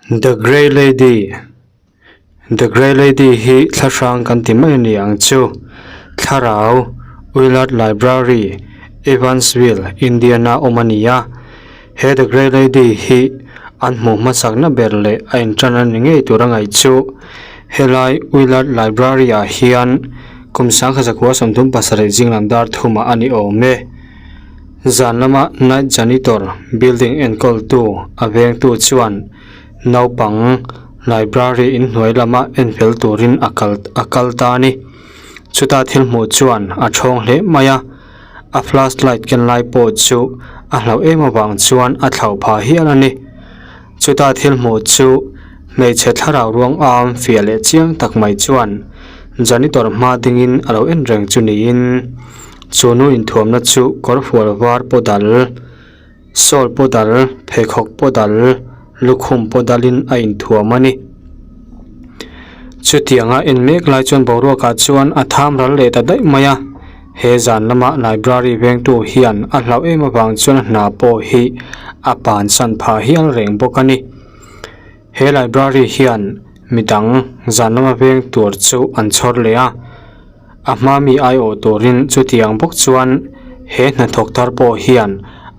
The Grey Lady The Grey Lady hi thla hrang kan ti mai a ni ang chu. Thlarau Willard Library, Evansville, Indiana awm a ni a. He The Grey Lady hi an hmuh hmasakna ber leh a intan a ni ngei tur a ngaih chu. Helai Willard Library ah hian kum 1937 zing lam dar thumah a ni awm e. Zan lama night janitor building enkawltu a vengtu chuan naupang library inhnuai lama enfel turin a kal a kal ta a ni. Chuta thil hmuh chuan a thawng hle mai a, a flashlight ken lai pawh chu a hlauh em avang chuan a thlauh phah hial a ni. Chuta thil hmuh chu hmeichhe thlarau ruang am fiah leh chiang tak mai chuan janitor hma dingin a lo en reng chu niin chu nu inthuamna chu kawr fual var pawh dal, sawl pawh dal, pheikhawk pawh dal, lukhum pawh dalin a inthuam a ni. Chutianga en mek lai chuan boruakah chuan a tham ral leh ta daih mai a. He zan lama library vengtu hian a hlauh em avang chuan a hna pawh hi a pansan phah hial reng bawk a ni. He library hian midang zan lama veng tur chu an chhawr leh a, a hma mi aiawh turin chutiang bawk chuan he hnathawk thar pawh hian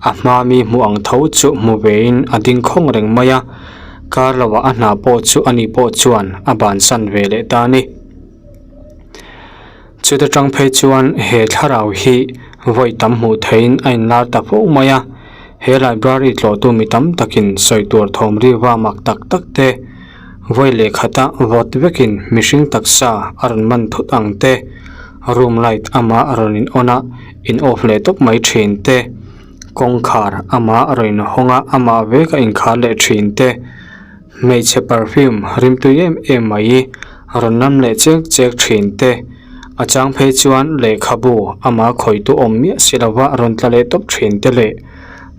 a hma mi hmuh ang tho chu hmu vein a ding khawng reng mai a, kar lovah a hna pawh chu ani pawh chuan a bansan ve leh ta a ni. Chuta tang phei chuan he thlarau hi vawi tam hmuh theihin a inlar ta fo mai a, he library tlawhtu mi tam takin sawi tur thawm riva mak tak tak te, vawi lehkhata vawt vekin mihring taksa a rawn man thut ang te, room light ama a rawn in on a, in off leh tawp mai thin te, kawngkhar ama a rawn in hawng a, amah vek a inkhar leh thin te. Hmeichhe perfume rimtui em em mai rawn lam leh chek chek thin te, a chang phei chuan lehkhabu ama khawitu awm miah si lova rawn tla leh tawp thin te leh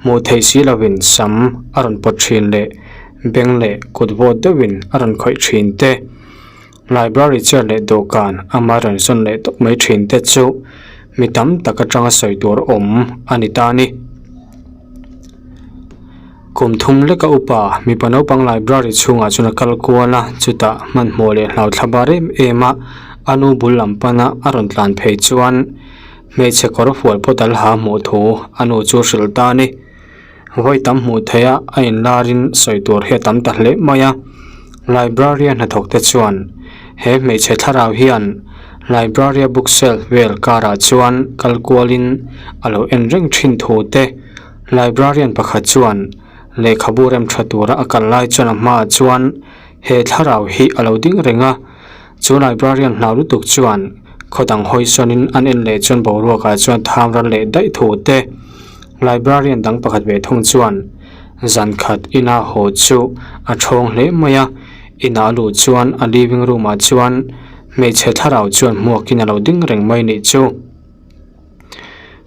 hmuh theih si lovin sam a rawn pawt thin leh beng leh kut vawt deuhin a rawn khawih thin te, library chair leh dawhkan ama rawn sawn leh tawp mai thin te chu mi tam tak atanga sawi tur awm a ni ta a ni. Kum thum leka upa mipa naupang library chhungah chuan a kal kual a, chutah hmanhmawh leh hlau thla bar em em a, a nu bul lam pana a rawn tlan phei chuan hmeichhe kawr fual pawh dal ha hmuh thu a nu chu hrilh ta a ni. Vawi tam hmuh theih a a inlarin sawi tur hi a tam ta hle mai a, library a hnathawk te chuan he hmeichhe thlarau hian library a book shelf vel karah chuan kal kualin a lo en reng thin thu te. Librarian pakhat chuan lehkhabu rem tha tura a kal lai chuan a hmaah chuan he thlarau hi a lo ding reng a, chu librarian hlau lutuk chuan khaw dang hawi sawnin an en leh chuan boruakah chuan tham ral leh daih thu te. Librarian dang pakhat ve thung chuan zan khat ina haw chu a thawng hle mai a, inah a luh chuan a living room ah chuan hmeichhe thlarau chuan hmuakin a lo ding reng mai nih chu.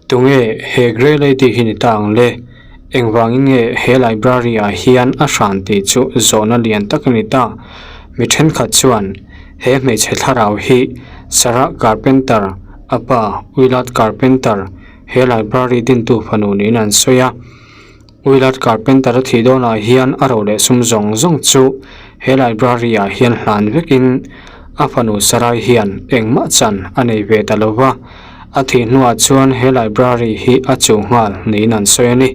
Tunge he Grey Lady hi ni ta ang le? Engvangin nge he library ah hian a hran tih chu zawhna lian tak a ni ta. Mi thenkhat chuan he hmeichhe thlarau hi Sarah Carpenter, a pa Willard Carpenter, he library dintu fanu niin an sawi a. Willard Carpenter a thih dawnah hian a ro leh sum zawng zawng chu he library ah hian hlan vekin a fanu Sarai hian engmah chan a nei ve ta lo va, a thih hnuah chuan he library hi a chuh nghal niin an sawi a ni.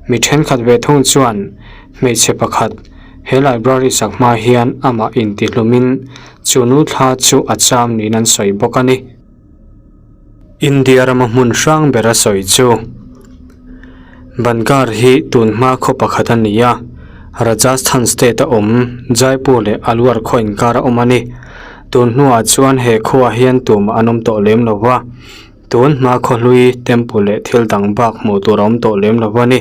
Mi thenkhat ve thung chuan hmeichhe pakhat he library sak hma hian amah intihlumin chu nu thla chu a cham niin an sawi bawk a ni. India rama hmun hrang bera sawi chu Bangar hi tun hma khaw pakhat a ni a, Rajasthan state a awm Jaipur leh Alwar khaw inkar a awm a ni. Tun hnuah chuan he khuaah hian tumah an awm tawh lem lo va, tun hma khaw hlui temple leh thil dang bak hmuh tur a awm tawh lem lo a ni.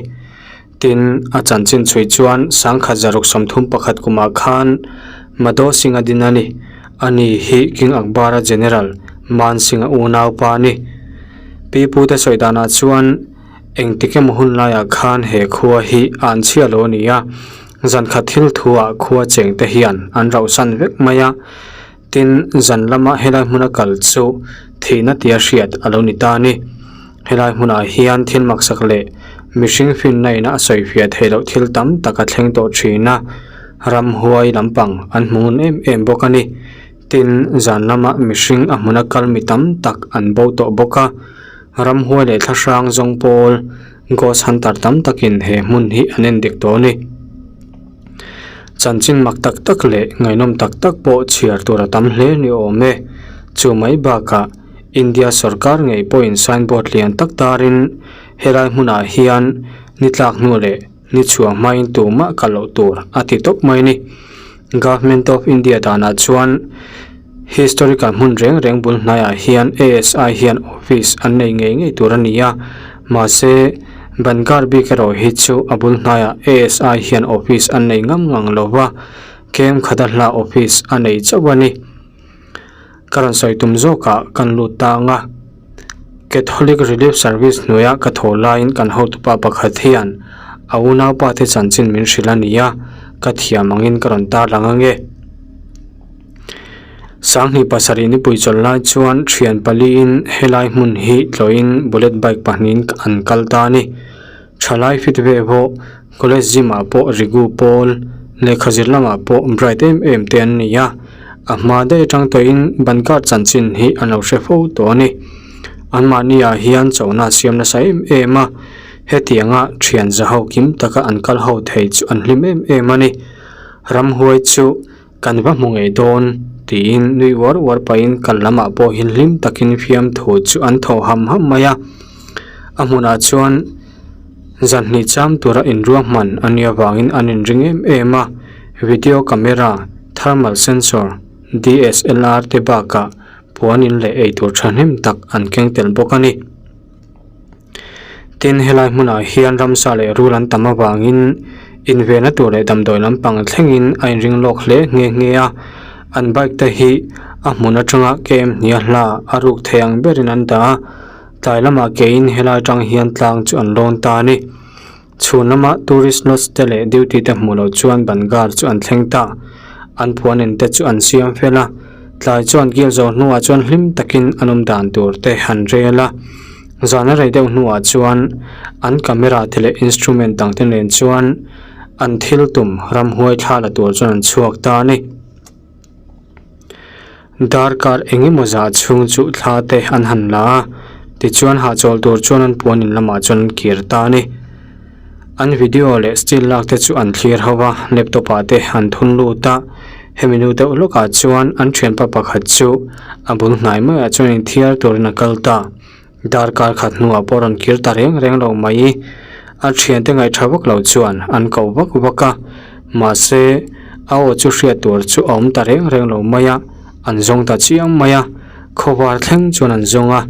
Tin, a chanchin chhui chuan sangkhat zaruk 31 kumah khan Madho Singh a din a ni. Ani hi King Akbar-a General Man Singh-a unaupa a ni. Pi Pute sawi danah chuan engtik emaw hun laiah khan he khua hi a an chhia lo a ni a, zankhat thil thuah khua chengte hian an rauhsan vek mai a. Tin, zan lama helai hmuna kal chu thihna tia hriat a lo ni ta a ni. Helai hmunah hian thil maksak leh mihring finna ina a sawifiah theih loh thil tam tak a thleng tawh thin a. Ramhuai lampang an hmu ngun em em bawk a ni. Tin, zan lama mihring a hmuna kal mi tam tak an bo tawh bawk a. Ramhuai leh thlahrang zawng pawl ghost hunter tam takin he hmun hi an en dik tawh a ni. Chanchin mak tak tak leh ngaihnawm tak tak pawh chhiar tur a tam hle ni awm e. Chu mai bakah India sorkar ngei pawhin signboard lian tak tarin helai hmunah hian ni tlak hnu leh ni chhuah hmain tumah kal loh tur a ti tawp mai a ni. Government of India danah chuan historical hmun reng reng bul hnaiah hian A_S_I hian office an nei ngei ngei tur a ni a, mahse Bangar bik erawh hi chu a bul hnaiah A_S_I hian office an nei ngam ngang lo va, kem khata hla office a nei chauh a ni. Ka rawn sawi tum zawkah kan lut ta ang a, Catholic Relief Service hnuaia ka thaw laiin kan hotupa pakhat hian a unaupa te chanchin min hrilh a ni a, ka thiam angin ka rawn tarlang ange. Sanghnih pasarih nipui chawlh lai chuan thian paliin helai hmun hi tlawhin bullet bike pahnihin an kal ta a ni. Thalai fit ve pawh college gym ah pawh rigu pawl lehkha zir lamah pawh bright em em te an ni a, a hma daih atang tawhin ban card chanchin hi an lo hre fo tawh a ni. Anmahni ah hian chona a siam nasa em em a, hetianga thian za ho kim taka an kal ho thei chu an hlim em em a ni. Ramhuai chu kan va hmu ngei dawn tiin nui uar uar pahin kal lamah pawh hin hlim takin fiamthu chu an thaw ham ham mai a. A hmunah chuan zan hnih cham tura inruahman a nih avangin an inring em em a, video camera, thermal sensor, D_S_L_R te bakah puan in leh eitur thahnem tak an keng tel bawk a ni. Tin, helai hmunah hian ramsa leh rul an tam avangin invenna tur leh damdawi lampang thlengin a inring lawk hle nghe nghe a, an bike te hi a hmun atanga kem hnia hla a ruk thei ang berin an dah a, tlai lamah kein helai atang hian tlang chu an lawn ta a ni. Chhun lama tourist lodge te leh duty te hmuh loh chuan Bangar chu an thleng ta. An phuan en te chu an siam fel a, tlai chuan kil zawh hnuah chuan hlim takin an awm dan tur te han rel a. Zan a rei deuh hnuah chuan an camera te leh instrument dang te nen chuan an thil tum ramhuai thla la tur chuan an chhuak ta a ni. Darkar eng emaw zah chhung chu thla te an han la a, tichuan hahchawl tur chuan an puan in lamah chuan an kir ta a ni. An video leh still lak te chu an thlir ho a, laptop ah te an thun lut a, hemi nu deuh lawkah chuan an thianpa pakhat chu a bul hnai maiah chuan inthiar turin a kal ta. Darkar khat hnuah pawh rawn kir ta reng reng lo mai. A thiante ngaihṭha vak lo chuan an ko vak vak a, mahse a aw chu hriat tur chu a awm ta reng reng lo mai a, an zawng ta chiang mai a. Khawvar thleng chuan an zawng a,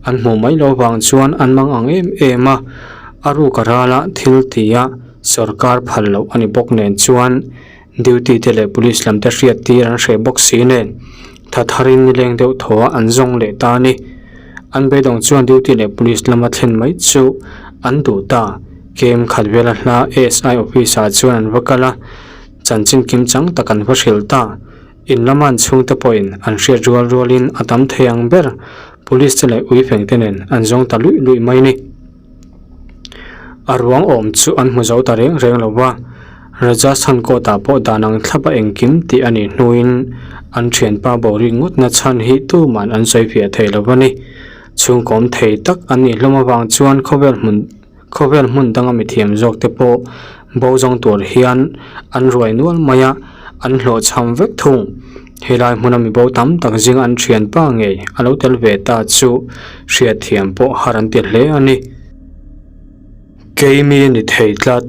an hmuh mai lo vang chuan an mang ang em em a, a ruk a rala thil ti a sorkar phal loh a ni bawk nen chuan duty te leh police lam te hriat tir an hreh bawk si nen tha tharin nileng deuh thaw a an zawng leh ta a ni. An beidawng chuan duty leh police lama thlen mai chu an duh ta. Kem khat vela hla A_S_I office ah chuan an va kal a, chanchin kim chang tak an va hrilh ta. In lama an chhungte pawhin an hriat rual rualin a tam thei ang ber police te leh uifeng te nen an zawng ta luih luih mai a ni. A ruang awm chu an hmu zo ta reng reng lo va, Rajasthan court ah pawh dan ang thlap a engkim tih a nih hnuin an thianpa boring ngawtna chhan hi tuman an sawi fiah thei lo va ni. Chhungkawm thei tak an nih hlawm avang chuan khawvel hmun khawvel hmun danga mithiam zawk te pawh bo zawng tur hian an ruai nual mai a, an hlawhchham vek thung. Helai hmuna mibo tam tak zinga an thianpa ngei a lo tel ve ta chu hriatthiam pawh har an ti hle a ni. Keimi a ni thei tlat.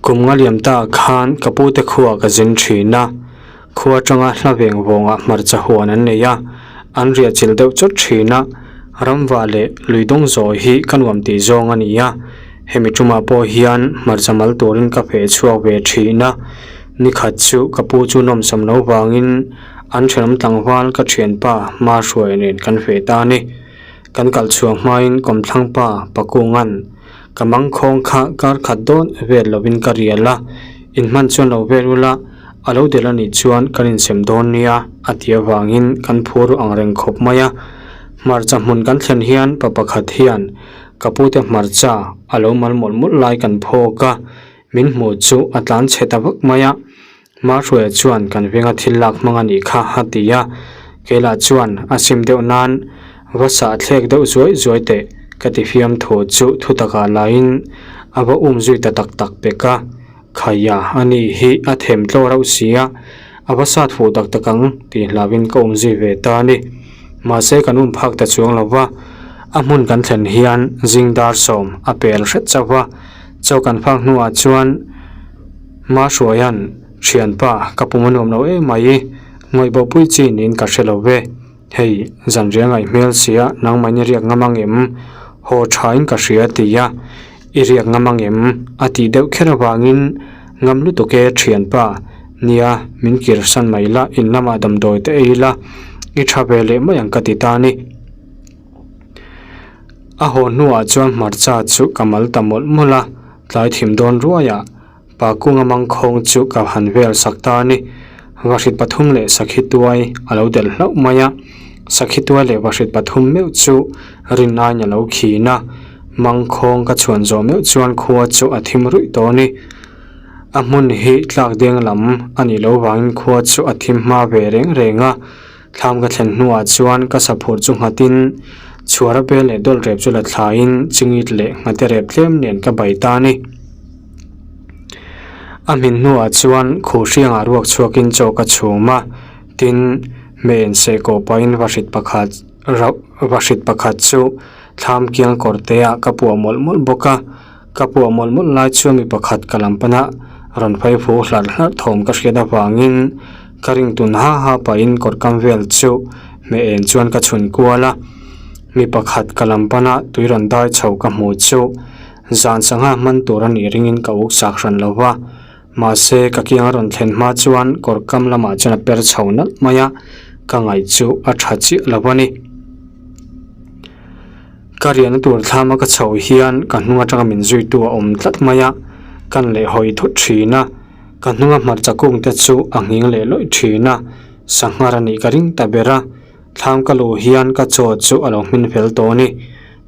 Kum nga liam ta khan ka pu te khua ka zin thin a, khua atanga hla veng vawngah hmarcha huan an nei a, an riah chilh deuh chawt thin a, ramva leh lui dawng zawi hi ka nuam tih zawng a ni a, hemi tumah pawh hian hmarcha mal turin ka feh chhuak ve thin a, nikhat chu ka pu chu nawmsam lo vangin an thenawm tlangval ka thianpa Mahruai nen kan feh ta a ni. Kan kal chhuah hmain kawmthlang pa Pakunga'n ka mangkhawng kha kar khat dawn vel lovin ka rial a, inhman chuan lo vel ula, a lo del a nih chuan kan insem dawn nia a ti avangin kan phur ang reng khawp mai a. Hmarcha hmun kan thlen hian pa pakhat hian ka pute hmarcha a lo mal mawlh mawlh lai kan phawk a. Min hmuh chu a tlan chhe ta vak mai a. Mahruaia chuan kan venga thil lak hmang a nih kha a ti a, keilah chuan a sim deuh nan va sah thlek deuh zuai zuai teh ka ti fiam thu chu thu takah laiin a va um zui ta tak tak pek a, Khaia a nih hi a them tlaw rauh si a, a va sat fuh tak tak ang tih hlauhin ka um zui ve ta a ni. Mahse kan um phak ta chuang lo va, a hmun kan thlen hian zing dar sawm a pel hret chauh va, chaw kan phak hnuah chuan Mahruaia'n, Thianpa, ka pum a nuam lo em mai, ngawihbawhpui chi niin ka hre lo ve. Hei, zanriah ngaih hmel sia nangmahni riak ngam ang em? Haw thain ka hria a ti a, I riak ngam ang em? a tih deuh kher avangin, Ngam lutuk e, thianpa, nia, min kirsan mai la, in lamah damdawi te ei la, i tha ve leh mai ang ka ti ta a ni. A haw hnuah chuan hmarcha chu ka mal ta mawlh mawlh a, tlai thim dawn ruaiah Pa kunga mangkhawng chu ka han vel sak ta a ni. Vahrit pathum leh sakhi tuai a lo delh hlauh mai a, sakhi tuai leh vahrit pathum meuh chu rin aiin a lo khin a, mangkhawng ka chhuan zawh meuh chuan khua chu a thim ruih tawh a ni. A hmun hi tlak deng lam a nih loh vangin khua chu a thim hma ve reng reng a, Thlam ka thlen hnuah chuan ka saphur chu nghatin chhuara bel leh dawlh rep chu la thlaiin chingit leh nghate rep tlem nen ka bai ta a ni. A hmin hnuah chuan khuhhriangah ruak chhuakin chaw ka chhum a, tin, hmeh seh kawh pahin vahrit pakhat rauh vahrit pakhat chu thlam kiang kawr teah ka puah mawlh mawlh bawk a, ka puah mawlh mawlh lai chuan mi pakhat ka lam pana rawn phei fu hlarh hlarh thawm ka hriat avangin Ka ring tun ha ha pahin kawr kam vel chu hmeh en chuan ka chhun kual a, mi pakhat ka lam pana tui rawn dai chho ka hmuh chu zan sangha hman tur a nih ringin ka uk chak hran lo va, mahse ka kiang a rawn thlen hma chuan kawr kam lamah chuan a per chho nalh mai a, ka ngaih chu a tha chiah lo a ni. Ka riahna tur thlama ka chho hian ka hnung atanga min zuitu a awm tlat mai a, kan lehhawi thut thin a. Ka hnunga hmarcha kung te chu a nghing leh lawih thin a, sanghar a nih ka ring ta ber a, thlam ka luh hian ka chaw chu a lo hmin fel tawh a ni.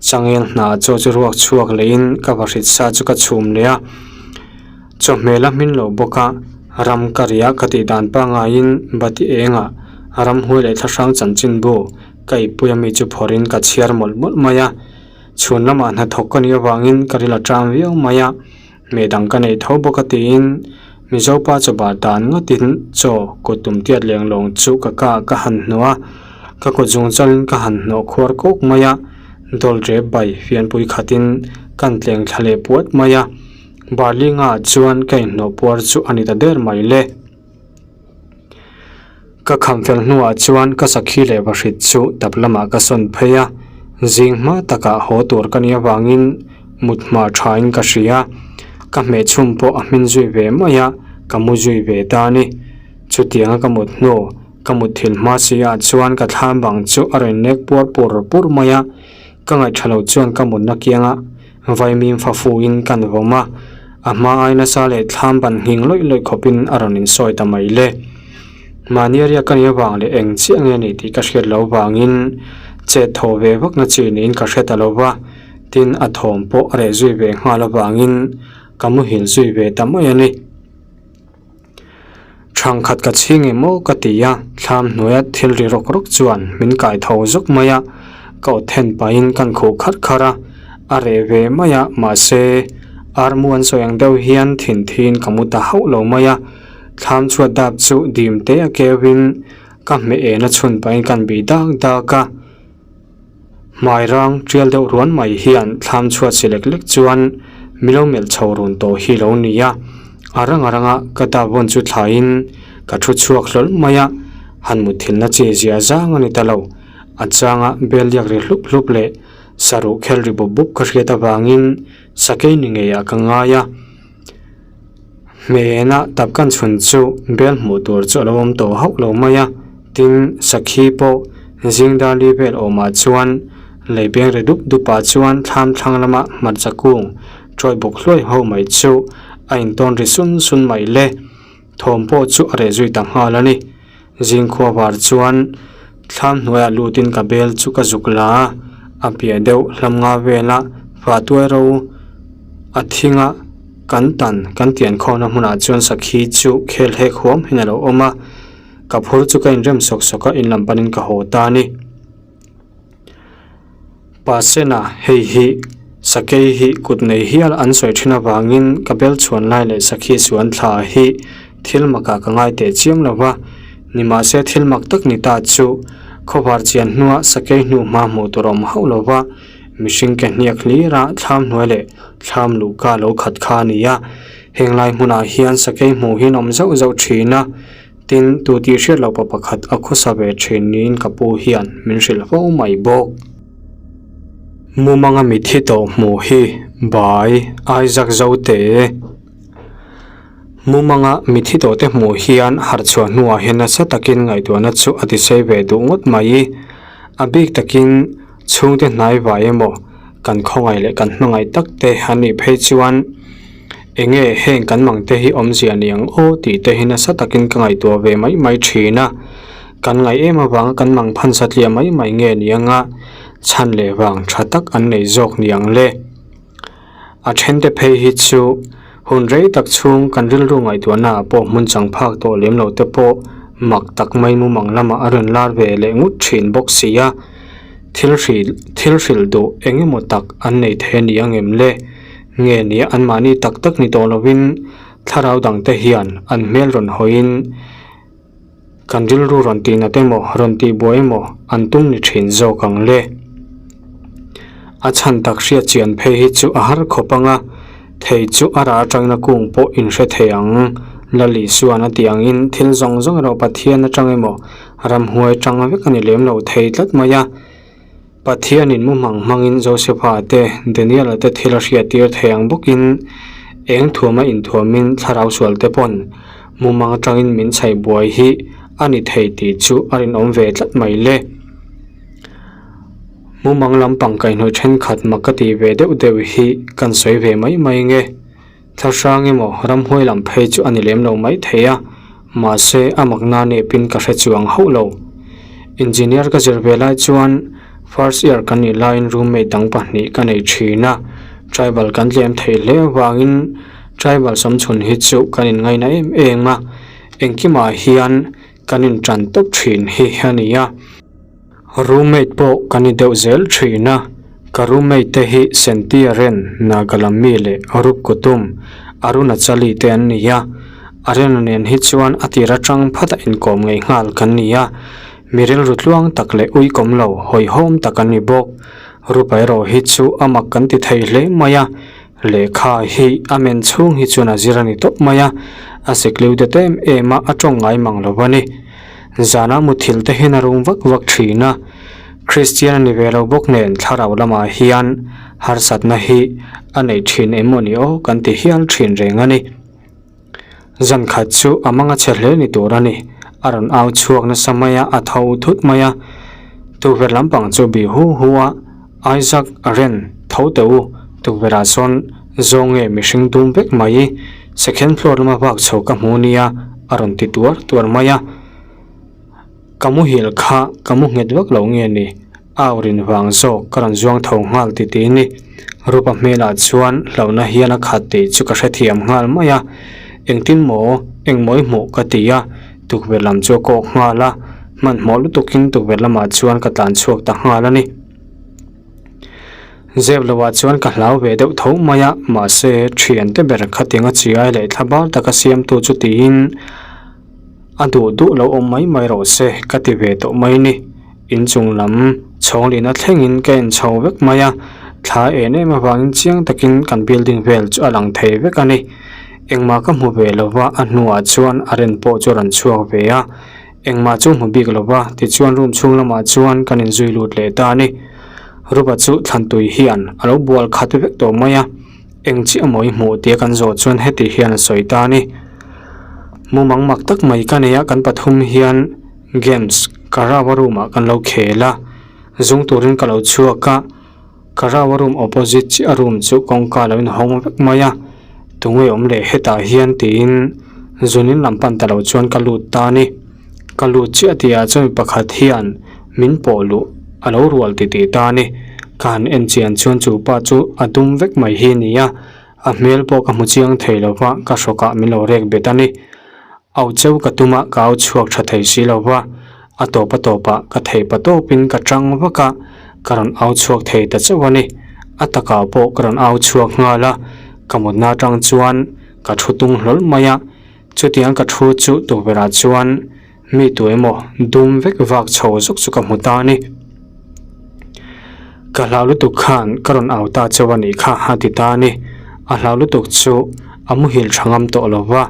Changel hna chaw chu ruak chhuak lehin ka vahrit sa chu ka chhum leh a, chawhmel a hmin loh bawk a, ram ka riah ka tih dan pangaiin bati engah ramhuai leh thlahrang chanchinbu ka ipui ami chu phawrhin ka chhiar mawlh mawlh mai a, chhun lamah hnathawk ka nih avangin ka ril a tang viau mai a. Hmeh dang ka neih tho bawk a tiin Mizopa chaw bar dan ngawtin chaw kut tum tiat leng lawng chu ka ka ah ka han hnawh a, ka kut zung chalin ka han hnawh khuar kawk mai a, dawl rep bai fianpui khatin kan tleng thla leh puat mai a, barli nga ah chuan ka inhnawh puar chu a ni ta der mai le. Ka kham fel hnuah chuan ka sakhi leh vahrit chu tap lamah ka sawn phei a, zing hma takah haw tur ka nih avangin mut hma thain ka hria. Ka hmeh chhum pawh a hmin zui ve mai a, ka mu zui ve ta a ni. Chutianga ka mut hnu, ka mut thil hma si ah chuan ka thlam bang chu a rawn nek puar pur pur mai a, ka ngaihṭha lo chuan ka mutna kianga Vaimim fafuin kan vawm a, a hma ai nasa leh thlam ban nghing lawih lawih khawpin a rawn insawi ta mai le. Mahni a riak ka nih avang leh eng chiah nge ni tih ka hriat loh vangin chet thaw ve vakna chi niin ka hre ta lo va, tin a thawm pawh a reh zui ve nghal avangin ka muhil zui ve ta mai a ni. Thangkhat ka chhing em aw ka ti a, thlam hnuaia thil ri rawk rawk chuan min kai tho zawk mai a, ka aw then pahin kan khuh kharh kharh a, a reh ve mai a, mahse armu an sawi ang deuh hian thinthiin ka mu ta hauh lo mai a, thlam chhuat dap chu dim te a keuhin ka hmeh en a chhun pahin kan bih dak dak a. Hmai rang tial deuh ruan mai hian thlam chhuat si lek lek chuan milo melh chho run tawh hi lo ni a, a rang a ranga ka dap vawn chu thlaiin ka thu chhuak hlawl mai a, han mutthilna chi zia zang a ni ta lo, a changa bel liak ri hlup hlup leh saruh khel ri bup bup ka hriat avangin sakei ni ngeiah ka ngai a. Hmena tap kan chhun chu bel hmuh tur chu a lo awm tawh hauh lo mai a, tin sakhi pawh zing darli vel awmah chuan lei beng ri dup dup ah chuan thlam thlang lama hmarcha kung chawi bawk hluai ho mai chu a intawn ri sun sun mai le. Thawm pawh chu a reh zui ta nghal a ni. Zing khua var chuan thlam hnuaiah lutin ka bel chu ka zuk la a, a piah deuh hlam nga vela fah tuai ro a thinga. Kan tan kan tian khawmna hmunah chuan sakhi chu khel hek huam hian a lo awm a, ka phur chu ka inrem sawk sawk a, in lam panin ka haw ta a ni. Pasena hei hi sakei hi kut nei hial an sawi thin avangin ka bel chhuan lai leh sakhi suan thla hi thil makah ka ngai teh chiam lo va, nimahse thil mak tak ni ta chu khawvar chian hnua sakei hnu hma hmuh tur a awm hauh lo va, mihring ke hniak hlira thlam hnuai leh thlam luhka lo khat kha a ni a, heng lai hmunah hian sakei hmuh hi an awm zauh zauh thin a. Tin, tu tih hriat loh pa pakhat a khawsa ve thin niin ka pu hian min hrilh fo mai bawk. Mumanga mithi tawh hmuh hi Bai Isaac Zote. Mumanga mithi tawh te hmuh hian harhchhuah hnuah hian nasa takin ngaihtuahna chu a tisei ve duh ngawt mai. A bik takin chhungte hnai vai emaw kan khawngaih leh kan hmangaih tak te an nih phei chuan eng nge heng kan mang te hi awmzia ni ang aw tih te hi nasa takin ka ngaihtuah ve mai mai thin a, kan ngaih em avanga kan mang phan satliah mai mai nge ni anga chhan leh vang tha tak an nei zawk ni ang le. A then te phei hi chu hun rei tak chhung kan rilru ngaihtuahna ah pawh hmun chang phak tawh lem lo te pawh mak tak mai mumang lamah a rawn lar ve leh ngut thin bawk si a, thil hril thil hrilh duh eng emaw tak an nei thei a ni ang em le? Nge ni anmahni tak tak ni tawh lovin thlarau dang te hian an hmel rawn hawiin Kan rilru rawn tih nat emaw, rawn tih buai emaw an tum ni thin zawk ang le. A chhan tak hriat chian phei hi chu a har khawp ang a, thei chu a rah atangin a kung pawh in hre thei ang. Lali chuan a tih angin thil zawng zawng erawh Pathian atang emaw, ramhuai tang vek a ni lem lo thei tlat mai a. Pathianin mu hmang hmangin Josepha te, Daniela te thil a hriattir thei ang bawkin eng thuama inthuamin thlarau sual te pawn mumang atangin min chhaih buai hi a ni thei tih chu a rinawm ve tlat mai le. Mumang lampang kaihhnawih thenkhat mak ka tih ve deuh deuh hi kan sawi ve mai mai nge. Thlahrang emaw ramhuai lam phei chu a ni lem lo mai thei a, mahse a makna nepin ka hre chuang hauh lo. Engineer ka zir ve lai chuan first year kan nih laiin roommate dang pahnih ka nei thin a, tribal kan tlem thei hle avangin tribal sawmchhun hi chu kan inngaina em em a, engkimah hian kan intan tawp thin hi a ni a. Roommate pawh ka ni deuh zel thin a, ka roommate te hi Sentiaren, Nagalammi leh Arup Kutum, Arunachali te an ni a, Arena nen hi chuan a tir atang phat a inkawm ngei nghal kan ni a, mi rilru tluang tak leh uikawm lo hawihhawm tak an ni bawk. Rupa erawh hi chu a mak kan ti thei hle mai a, lehkha hi a men chhung hi chuan a zir a ni tawp mai a, a sikliu det em em a, a tawng ngai mang lo a ni. Zana muthilh te hian a rum vak vak thin a, Kristian a ni ve lo bawk nen thlarau lamah hian harsatna hi a nei thin em maw ni aw kan ti hial thin reng a ni. Zan khat chu a mang a che hle ni tur a ni, a rawn au chhuak nasa mai a, a tho thut mai a, tukverh lampang chu bih hu hu a, Isaac a ren tho teh u, tukverh ah sawn zawng nge mihring dum vek mai, second floor lama vak chho ka hmu nia a rawn ti tuar tuar mai a, ka muhil kha ka mu nghet vak lo nge ni, au rin vang zawk ka rawn zuang tho nghal ti ti ni, Rupa hmelah chuan hlauhna hian a khat tih chu ka hrethiam nghal mai a, engtin maw engmaw i hmuh ka ti a, tukverh lam chu a kawk nghal a, hmanhmawh lutukin tukverh lamah chuan ka tlan chhuak ta nghal a ni. Zep lohah chuan ka hlau ve deuh tho mai a, mahse thiante ber khatinga chiai leh thla bar taka siamtu chu tiin a duh duh lo awm mai mai rawh se ka ti ve tawh mai ni. Inchung lam chhawnglina thlengin ka en chho vek mai a, thla en em avangin chiang takin kan building vel chu a lang thei vek a ni. Engmah ka hmu ve lova a hnuah chuan a ren pawh chu a rawn chhuak ve a. Engmah chu hmu bik lo va, tichuan room chhung lamah chuan kan inzui lut leh ta a ni. Rupa chu thlantui hian a lo bual khat vek tawh mai a, eng chiah maw i hmuh tia kan zawh chuan heti hian a sawi ta a ni. Mumang mak tak mai ka nei a, kan pathum hian games Karawa room ah kan lo khel a, zung turin ka lo chhuak a, Karawa room opposite chiah room chu kawngka lo inhawng vek mai a, tunge awm leh hetah hian tiin zunin lam pan ta lo chuan ka lut ta a ni. Ka lut chiah tihah chuan mi pakhat hian min pawh luh a lo rual titih ta a ni. Ka han en chian chuan chu pa chu a dum vek mai hi a ni a. A hmel pawh ka hmu chiang thei lo va, ka hrawkah min lo rek bet a ni. Au cheu ka tum a, ka au chhuak tha thei si lo va, a tawp a tawpah ka thei pa tawpin ka tang vak a, ka rawn au chhuak thei ta chauh a ni. A takah pawh ka rawn au chhuak nghal a, ka mutna atang chuan ka thu tung hlawl mai a, chutiang ka thu chu tukverhah chuan Mi tu emaw dum vek vak chho zawk chu ka hmu ta a ni. Ka hlau lutuk khan ka rawn au ta chauh a nih kha a ti ta a ni. A hlau lutuk chu a muhil tha ngam tawh lo va.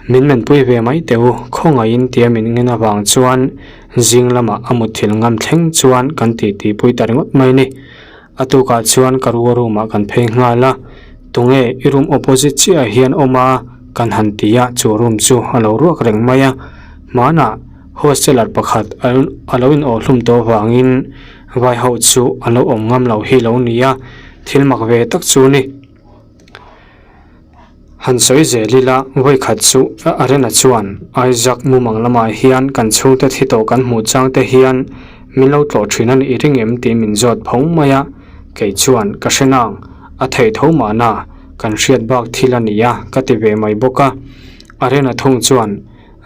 Min menpui ve mai teh u, khawngaihin tia min ngen avang chuan zing lamah a mutthil ngam thleng chuan kan titi pui ta ringawt mai a ni. A tukah chuan ka rua room ah kan phei nghal a, tunge i room opposite chiah ah hian awm a kan han ti a, chu room chu a lo ruak reng mai a, hmanah hosteler pakhat a lo in awh hlum tawh avangin vai ho chu a lo awm ngam loh hi lo ni a, thil mak ve tak chu ni. Han sawi zel ila, vawikhat chu Arena chuan Isaac mumang lamah hian kan chhungte thi tawh kan hmuh chang te hian min lo tlawh thin a nih ring em tih min zawt phawng mai a, kei chuan ka hre nang, a theih tho mahna kan hriat bak thil a ni a ka ti ve mai bawk a. Arena thung chuan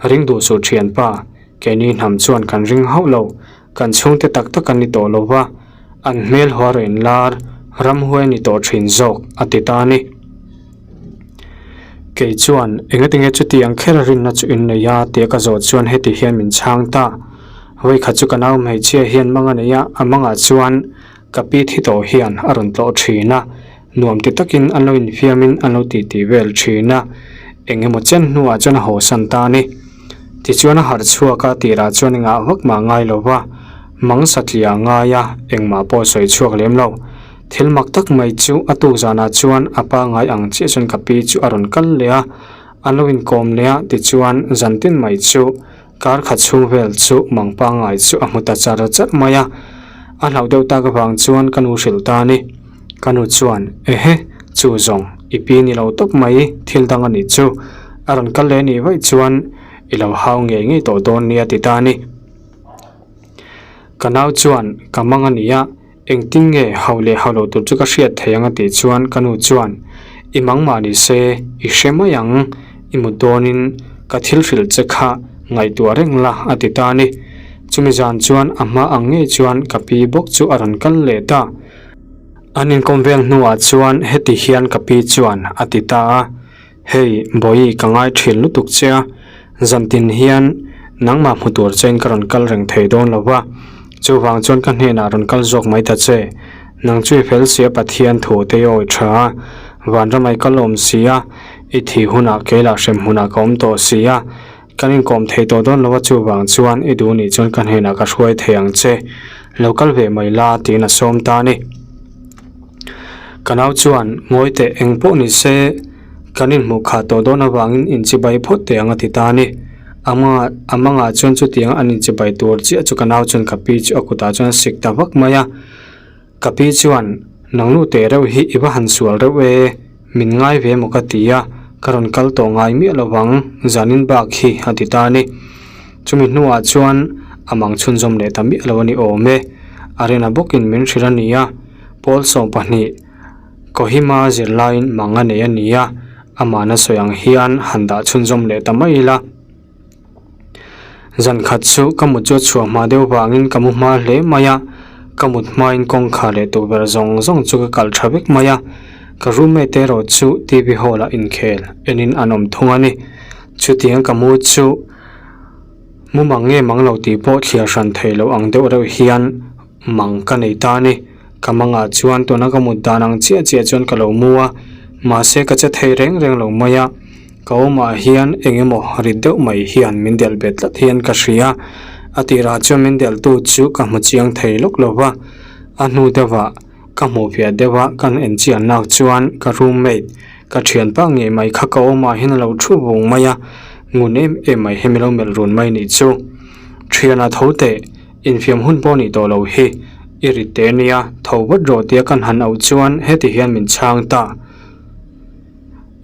ring duh suh thianpa, keini hnam chuan kan ring hauh lo, kan chhungte tak tak an ni tawh lo va, an hmel haw a rawn lar ramhuai a ni tawh thin zawk a ti ta a ni. Kei chuan engatinge chutiang kher a rinna chu in nei a tia ka zawh chuan heti hian min chhang ta. Vawikhat chu ka nau hmeichhia hian mang a nei a, a mangah chuan ka pi thi tawh hian a rawn tlawh thin a, nuam ti takin an lo infiamin an lo titi vel thin a, eng emaw chen hnuah chuan a hawsan ta a ni. Tichuan a harh chhuak a tirah chuan engah vak mah ngai lo va, mang satliah a ngai a, engmah pawh sawi chhuak lem lo. Thil mak tak mai chu a tuk zanah chuan a pa ngai ang chiah chuan ka pi chu a rawn kal leh a, an lo inkawm leh a, tichuan zantin mai chu kar khat chhung vel chu mang pangngai chu a hmu ta char char mai a, a hlauh deuh tak avang chuan ka nu hrilh ta a ni. Ka nu chuan, Ehe, chu zawng, i pi ni lo tawp mai, thil dang a nih chu. A rawn kal leh nih vaih chuan i lo hau ngei ngei tawh dawn nia ti ta a ni. Ka nau chuan, Ka mang a nia, engtin nge hau leh hau lo tur chu ka hriat thei ang a tih chuan ka nu chuan, I mang mah ni se, i hre mai ang, i mut dawnin ka thil hrilh che kha ngaihtuah reng la a ti ta a ni. Chumi zan chuan a hma ang ngei chuan ka pi bawk chu a rawn kal leh ta. An inkawm vel hnuah chuan heti hian ka pi chuan a ti ta a, Hei, Bawihi ka ngai thin lutuk che a, zantin hian nangmah hmu tur chein ka rawn kal reng thei dawn lo va, chuvang chuan ka hnenah rawn kal zawk mai ta che. Nang chu i fel sia Pathian thu te i awi tha a, vanramai ka lawm si a, i thih hunah keilah hrem hunah ka awm tawh si a, Kan inkawm thei tawh dawn lo a chuvang chuan i duh nih chuan ka hnenah ka hruai thei ang che, lo kal ve mai la tiin a sawm ta a ni. Ka nau chuan ngawi teh eng pawh ni se kan inhmuh khah tawh dawn avangin inchibai phawt teh ang a ti ta a ni. A mangah a mangah chuan chutiang an inchibai tur chiah chu ka nau chuan ka pi chu a kutah chuan a sik ta vak mai a. Ka pi chuan, Nang nu teh reuh hi i va han sual reuh e, min ngai ve maw ka ti a, ka rawn kal tawh ngai miah lo vang, zanin bak hi a ti ta a ni. Chumi hnuah chuan a mang chhunzawm leh ta miah lo a ni awm e. Arena bawkin min hrilh a ni a, Pawl 12, Kohima zirlaiin mang a nei a ni a, amahna sawi ang hian han dah chhunzawm leh ta mai ila. Zan khat chu ka mut chu a chhuah hma deuh vangin ka mu hma hle mai a, ka mut hmain kawngkhar leh tukverh zawng zawng chu ka kalh tha vek mai a, ka roommate erawh chu T_V hall ah inkhel enin an awm thung a ni. Chutiang ka mu chu mu mang nge mang lo tih pawh thliar hran theih loh ang deuh reuh hian mang ka nei ta a ni. Ka mangah chuan tuna ka mut dan ang chiah chiah chuan ka lo mu a, mahse ka che thei reng reng lo mai a. Ka awmah hian eng emaw rit deuh mai hian min delh bet tlat hian ka hria. A tirah chuan min delhtu chu ka hmu chiang thei lawk lo va, a hnu deuhah ka hmuh fiah deuh a, kan enchian lak chuan ka roommate, ka thianpa ngei mai kha ka awmah hian a lo thu vung mai a, ngun em em mai hi min lo melh run mai nih chu. Thiana tho teh, infiam hun pawh nih tawh lo hi, i rit teh ania, tho vat rawh tia kan han auh chuan heti hian min chhang ta.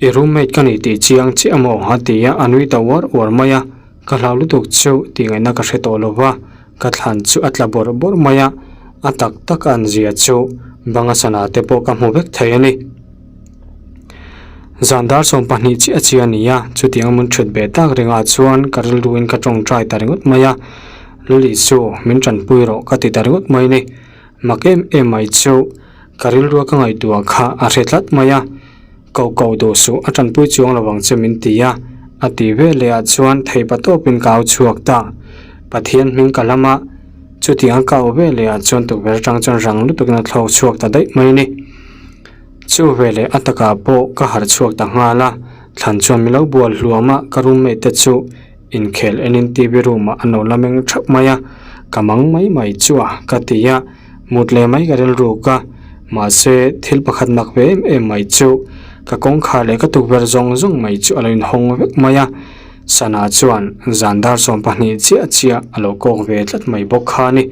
I roommate ka ni tih chiang chiah maw? a ti a, a nui ta uar uar mai a, ka hlau lutuk chu tih ngaihna ka hre tawh lo va, ka thlan chu a tla bawrh bawrh mai a, a tak tak an zia chu banga sana te pawh ka hmu vek thei a ni. Zan dar 12 chiah chiah a ni a, chutiang a mun ṭhut ve tak ringah chuan ka rilruin ka ṭawngṭai ta ringawt mai a, Lali chu min ṭanpui rawh ka ti ta ringawt mai ni. Mak em em mai chu ka rilrua ka ngaihtuah kha a hre tlat mai a, Ko ko duh suh a ṭanpui chuang lo ang che min ti a, a ti ve leh ah chuan theipa tawpin ka au chhuak ta. Pathian hming ka lam a, chutiang a ka au ve leh ah chuan tukverh aṭang chuan rang lutukin a thlawk chhuak ta daih mai ni. Chu veleh a takah pawh ka harh chhuak ta nghal a, thlan chuan min lo bual hluam a, ka roommate te chu inkhel enin TV room ah an lo la meng thap mai a, ka mang mai mai chu a ka ti a, mut leh mai ka rilruk a, mahse thil pakhat mak ve em em mai chu ka kawngkhar leh ka tukverh zawng zawng mai chu a lo inhawng vek mai a, sana chuan zan dar 12 chiah chiah a lo kawk ve tlat mai bawk kha a ni.